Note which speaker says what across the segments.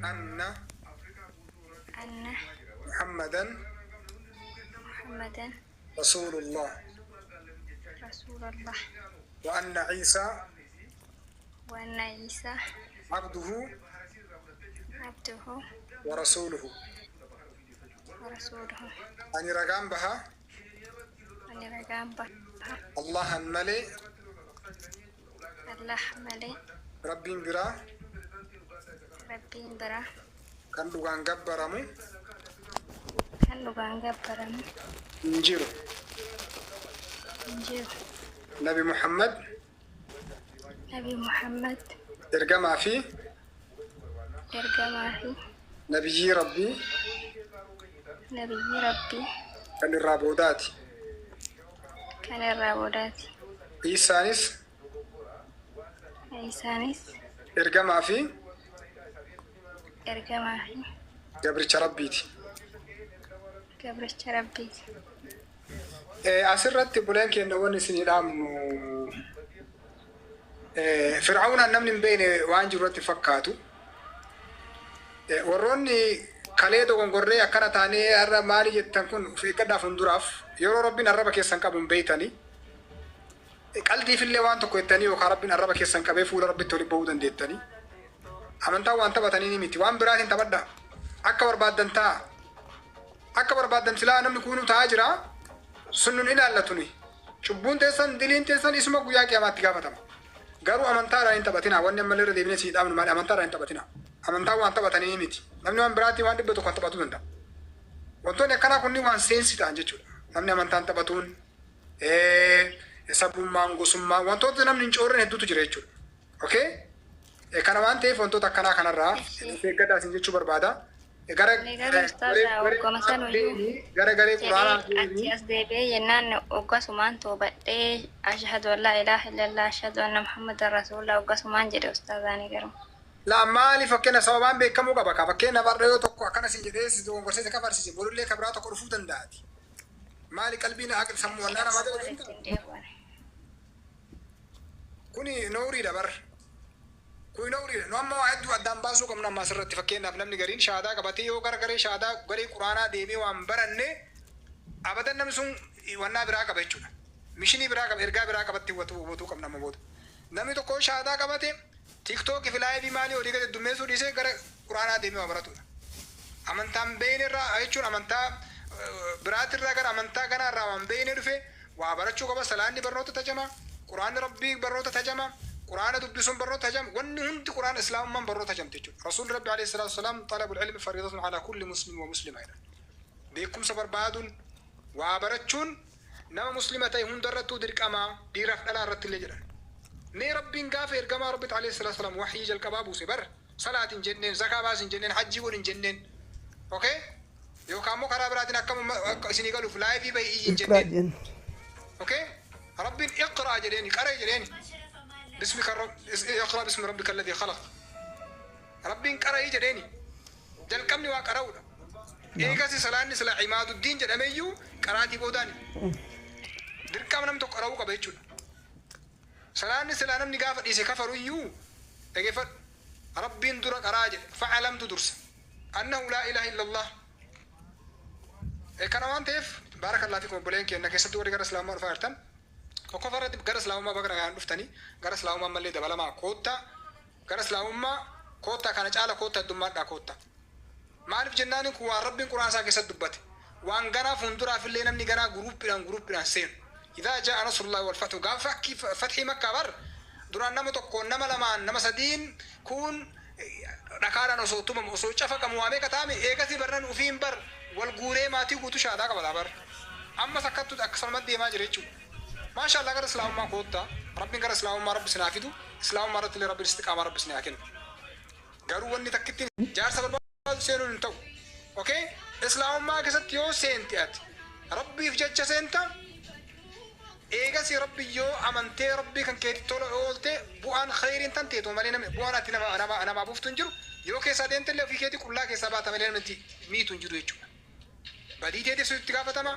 Speaker 1: Anna.
Speaker 2: Anna.
Speaker 1: Muhammadan.
Speaker 2: Muhammadan.
Speaker 1: Rasuulullah.
Speaker 2: Rasuulallah.
Speaker 1: Wa anna Ciisaa.
Speaker 2: Wa anna Ciisaa.
Speaker 1: Abduhu.
Speaker 2: Abduhu.
Speaker 1: Wa rasuuluhu.
Speaker 2: Wa rasuuluhu.
Speaker 1: Ani ragaan baha.
Speaker 2: Ani ragaan baha.
Speaker 1: Allahan malee.
Speaker 2: Allah malee.
Speaker 1: Rabbiin biraa.
Speaker 2: Rabbiin biraa.
Speaker 1: Kan dhugaan gabbaramu.
Speaker 2: Kan dhugaan gabbaramu.
Speaker 1: Hin jiru.
Speaker 2: Hin jiru.
Speaker 1: Nabi Muhammad.
Speaker 2: Nabi Muhammad.
Speaker 1: Ergamaa fi.
Speaker 2: Ergamaa fi.
Speaker 1: Nabiyyii Rabbii.
Speaker 2: Nabiyyii Rabbii.
Speaker 1: Kan irraa boodaati.
Speaker 2: Kan irraa boodaati.
Speaker 1: Isaanis.
Speaker 2: Isaanis.
Speaker 1: Ergamaa fi.
Speaker 2: Ergamaa fi.
Speaker 1: Gabricha Rabbiiti.
Speaker 2: Gabricha Rabbiiti.
Speaker 1: Asirratti buleen keenya wanni isinii dhaamnu, Fir'aawnaan namni hin beekne waan jiru irratti fakkaatu. Warroonni kalee dogongorree akkana taanee har'a maali jettan kun of eeggadhaa. Fuulduraaf yeroo Rabbiin arraba keessan qabu hin beektanii. Qaldiifillee waan tokko jettanii yookaan Rabbiin arraba keessan qabee fuula Rabbitti oli bahuu dandeettanii. Amantaa waan taphatanii ni miti. Waan biraatiin taphadhaa. Akka barbaaddan ta'a. Akka barbaaddan silaa namni kunuu taa'aa jira. Sun nun ilaallatuni. Cubbuun teessan, diliin teessan isuma guyyaa qiyamaatti gaafatama. Garuu amantaadhaan hin taphatinaa. Wanni ammallee irra deebinee sii dhaabnu maali? Amantaadhaan hin taphatinaa. Amantaa waan taphatanii ni miti. Namni waan biraatiin waan 100 taphatuu danda'a. Wantoonni akkanaa kunniin waan seensi ta'an jechuudha. Namni amantaan taphatuun, sabummaan, gosummaan, wantoota namni hin coorren hedduutu jira jechuudha. Okay? Kana waan ta'eef wantoota akkanaa kanarraa of eeggadhaa isin jechuu barbaada. Gara
Speaker 2: Ani garuu ustaaza hoggama sanuyyuu
Speaker 1: gara garee quraanaa
Speaker 2: jedhee achi as deebi'ee jennaan hoggasumaan toobadhee, "Ashhadu an laa ilaaha illallah, ashhadu anna Muhammadan rasuulullah" hoggasumaan jedhe ustaazaani garuu.
Speaker 1: La, maali, fakkeenya sababaan beekamuu qaba ka. Fakkeenya barra yoo tokko akkana sin jedhee si dogongorsee si kafarsiise, borullee ka biraa tokko dhufuu danda'ati. Maali, qalbiin aqli sammuu wannaa namaa jala deemta?
Speaker 2: Ittiin deebi'an.
Speaker 1: Kuni nooriidha bar. Kuni nooriidha. Nu amma waa hedduu addaan baasuu qabna amma asirratti. Fakkeenyaaf, namni gariin shaadaa qabatee yoo gara garee shaadaa, garee quraanaa deemee waan baranne, abadan namni sun wannaa biraa qaba jechuudha. Mishinii biraa qaba, ergaa biraa qabatti hubatuu qabna amma booda. Namni tokko shaadaa qabate TikTokii fi live maalii olii gadi heddummeessuu dhiisee gara quraanaa deemee waa baratudha. Amantaan beeyne irraa jechuun amantaa biraatirraa gara amantaa kanaa irraa waan beeyne dhufe waa barachuu qaba. Salaanni barnoota tajama. Quraanni Rabbii barnoota tajama. Quraana dubbisuun barnoota tajama. Wanni hundi quraana islaamummaan barnoota tajamte jechuudha. Rasuulli Rabbi alayhi salaatu wasalaam "طلب العلم فريضة على كل مسلم ومسلمة" jedhan. Beekumsa barbaaduun, waa barachuun nama muslima ta'e hundarrattuu dirqama, dhiiraaf dhalaa irratti illee jedhan. Mee Rabbiin gaafa ergamaa Rabbitti alayhi salaatu wasalaam waxyii jalqabaa buuse bar, salaatiin jenneen, zakaa baasin jenneen, hajjii godhin jenneen. Okay? Yookaan immoo karaa biraatiin akka isinii galuuf live bahi iyyin
Speaker 3: اقرأ
Speaker 1: jenneen.
Speaker 3: Jennu.
Speaker 1: Okay? Rabbiin "اقرأ" jedheeni, qara'e jedheeni. باسمك الرب، اقرأ باسم ربك الذي خلق. Rabbiin qara'ii jedheeni. Jalqabni waa qara'uudha. Eegasi salaanni sila عماد الدين jedhameeyyuu qaraatii boodaani. Dirqama namni tokko qara'uu qaba jechuudha. Salaanni silaa namni gaafa dhiise kafaruyyuu, dhageeffadhu. Rabbiin dura qaraa jedhe. فاعلم tu dursa. أنه لا إله إلا الله. Kana waan ta'eef, بارك الله فيكم, obboleen keenya keessattuu warri gara islaamummaa dhufaa jirtan. Tokkoffaa irratti gara islaamummaa baga nagaan dhuftanii, gara islaamummaa mallee dabalamaa koottaa, gara islaamummaa koottaa, kana caala koottaa, heddummaadhaa koottaa. Maaliif jennaan, kun waan Rabbiin quraan isaa keessatti dubbate. Waan ganaa fuulduraaf illee namni ganaa guruuppiidhaan guruuppiidhaan seenu. إذا جاء نصر الله والفتح, gaafa fakkii fatxii Makkaa bar duraan nama tokkoon, nama lamaan, nama sadiin kun dhakaadhaan osoo tumamu, osoo cafaqamu, waa meeqa taame. Eegasii barnan ufiin bar wal guuree maatii guutuu shaadaa qabata bar. Ammas akkattu akkasumatti deemaa jira jechuudha. Maasha Allah, gara islaamummaa koottaa. Rabbiin gara islaamummaa Rabbi sinaa fidu. Islaamummaa irratti illee Rabbiin istiqaamaa Rabbi sinaa kennu. Garuu wanni takkittiin jaarsa barbaadu seenuun hin ta'u. Okay? Islaamummaa keessatti yoo seente, ati Rabbiif jecha seenta. Eegasi Rabbi yoo amantee Rabbii kan keetti tola oolte, bu'aan khayriin tan teetu malee namni bu'aan ati nama namaa buuftu hin jiru. Yoo keessaa deemte illee ofii keetii qullaa keessaa baata malee namni miitu hin jiru jechuudha. Badii teetis itti gaafatama.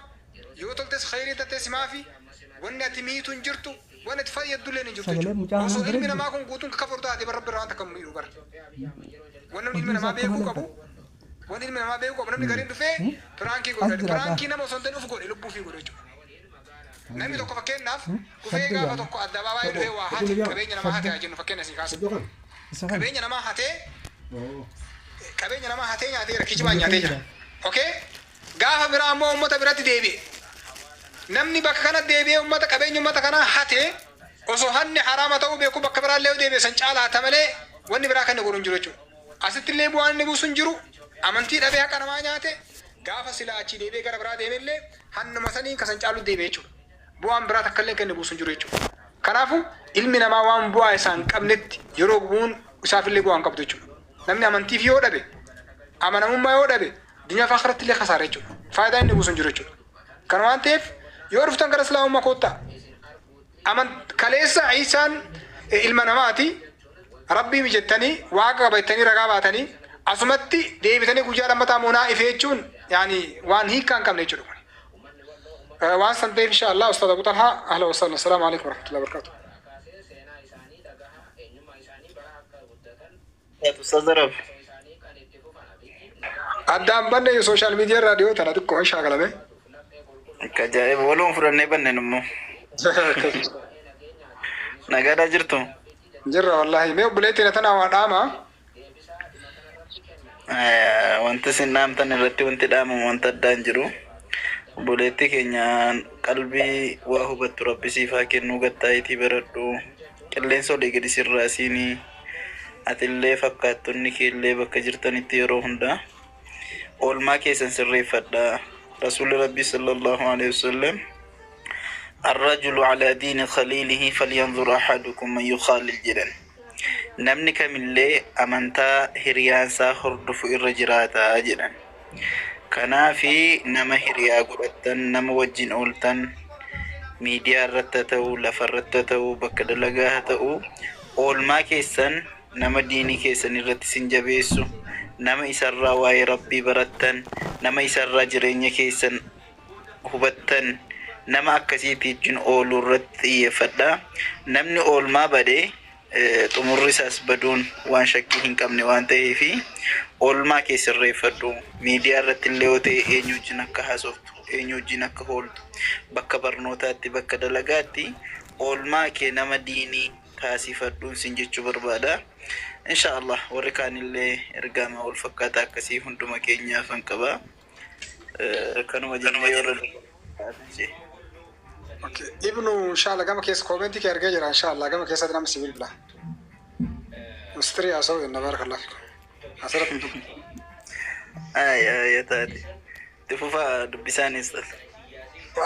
Speaker 1: Yoo toltes khayriin tattee simaafi, wanni ati miitu hin jirtu, wanni ati fayyaddu illee hin jirtu
Speaker 3: Sagalee
Speaker 1: jechuudha.
Speaker 3: mucaa
Speaker 1: Osoo
Speaker 3: kanaa
Speaker 1: ilmi
Speaker 3: bareeddu.
Speaker 1: namaa kun guutuun kafaru taate, bara Rabbi irraa waan takka miidhu bara. Wanni namni ilmi
Speaker 3: Oduu isaa
Speaker 1: namaa
Speaker 3: akka
Speaker 1: beekuu
Speaker 3: malee
Speaker 1: qabu,
Speaker 3: bara.
Speaker 1: wanni ilmi namaa beekuu qabu, namni gariin dhufee piraankii
Speaker 3: As
Speaker 1: godhe,
Speaker 3: jira
Speaker 1: piraankii nama osoo hin ta'in uf godhe, lubbuu fi godhe jechuudha. Namni tokko fakkeenyaaf dhufee
Speaker 3: Shaddee
Speaker 1: gaafa
Speaker 3: jedhama.
Speaker 1: tokko addabaabaayii dhufee waa hate, qabeenya namaa hate haa jennu, fakkeenya sii kaasa.
Speaker 3: Isa kana.
Speaker 1: Qabeenya namaa hatee, qabeenya namaa hatee nyaateera, kijibaan nyaatee jira. Okay? Gaafa biraa ammoo uummata biratti deebi'e. Namni bakka kana deebi'ee uummata qabeenya uummata kanaa hatee, osoo hanni haraama ta'uu beeku bakka biraallee yoo deebi'e san caalaa hata malee wanni biraa kan inni godhu hin jiru jechuudha. Asitti illee bu'aan inni buusu hin jiru. Amantii dhabee haqa namaa nyaate, gaafa silaa achii deebi'ee gara biraa deemellee hannuma sanii ka san caalu deebi'e jechuudha. Bu'aan biraa takka illee kan inni buusu hin jiru jechuudha. Kanaafuu ilmi namaa waan bu'aa isaa hin qabnetti yeroo gubuun isaaf illee bu'aa hin qabdu jechuudha. Namni amantiif yoo dhabe, amanamummaa yoo dhabe, duniyaa fi akhiratti illee kasaara jechuudha. Faayidaa inni buusu hin jiru jechuudha. Kana waan ta'eef yoo dhuftan gara islaamummaa koottaa. Aman kaleessa Iisaan ilma namaati. Rabbii mijettanii waaqa qaba jettanii ragaa baatanii, asumatti deebitanii guyyaa lammataa moonaa ife jechuun yaani waan hiikkaa hin qabne jechuudha kun. Waan san ta'eef insha Allah, Ustaz Abu Talha, ahla wa sahlan, assalaamu alaikum warahmatullahi wabarakatuh.
Speaker 4: Ustaz Arab.
Speaker 1: Addaan banne social media irraa dhiyoo tana xiqqoo hin shaakalame.
Speaker 4: Akka ajaa'iba waluun fudhannee banneen immoo. Nagaadhaa jirtu?
Speaker 1: Jirra wallahi, mee obboleettiin tana waa dhaama.
Speaker 4: Wanti isin dhaamtan irratti wanti dhaamamu wanta addaan jiru. Obboleettii keenya qalbii waa hubattu Rabbi siif haa kennu, gattaayitii baradhu. Qilleensa olii gadi sirraa siinii. Atillee fakkaattonni keellee bakka jirtanitti yeroo hundaa oolmaa keessan sirreeffadhaa. Rasuulli Rabbii sallallahu alaihi wasallam, "الرجل على دين خليله فلينظر أحدكم من يخالل" jedhan. Namni kamillee amantaa hiriyaansaa hordofu irra jiraataa jedhan. Kanaafi nama hiriyaa godhattan, nama wajjin ooltan, miidiyaa irratti haa ta'u, lafa irratti haa ta'u, bakka dalagaa haa ta'u, oolmaa keessan nama diinii keessan irratti isin jabeessu, nama isarraa waa'ee Rabbii barattan, nama isarraa jireenya keessan hubattan, nama akkasiitii wajjin ooluu irratti xiyyeeffadha. Namni oolmaa badee xumurri isaas baduun waan shakkii hin qabne waan ta'eefi oolmaa kee sirreeffadhu. Miidiyaa irratti illee yoo ta'e eenyu wajjin akka haasoftu, eenyu wajjin akka ooltu, bakka barnootaatti, bakka dalagaatti oolmaa kee nama diinii taasifadhuun sin jechuu barbaada. Insha Allah warri kaanillee ergaama wal fakkaataa akkasii hunduma keenyaaf hin qaba. Kanuma jennee yoo irra
Speaker 1: Okay. Ibnu, inshallah gama keessa commentii kee argee jira, inshallah gama keessatti nama si bilbila. Mistiri haasa'u jenna, barakallahu fikum. Asirratti hin tuqne.
Speaker 4: Ay ay taate. Itti fufaa dubbisaanis taate.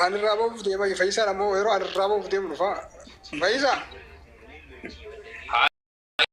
Speaker 1: Ani irraa ba'uuf deema, Fayyisaan ammoo yeroo ani irraa ba'uuf deemu dhufa. Fayyisaa.